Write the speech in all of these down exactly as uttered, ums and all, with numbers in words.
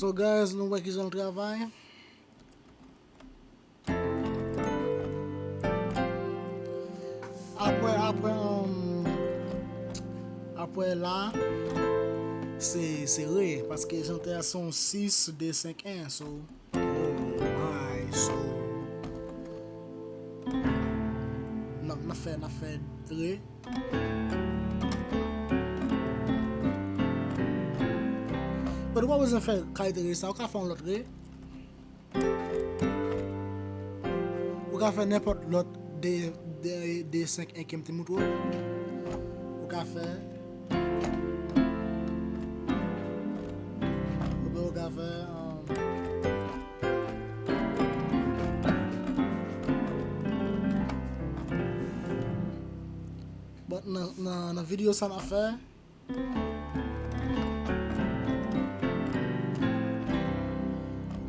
So guys, nou wè kijan l travay. Apre, apre, um, apre la, se, se re, paske chantè a se yon sis de senk en, so, oh my, so, n ap, n ap fè, n ap fè re. But ou pa bezwen fè kalite re sa, ou ka fè yon lòt re. Ou ka fè nenpòt lòt de, de, de senk en ke m te montre w. Ou ka fè. Oubyen ou ka fè, um, But nan, nan, nan videyo sa n ap fè.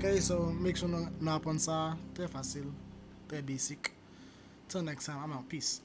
Ok, so make sure nou, nou aprann sa trè fasil, trè basic. Till next time, I'm out. Peace.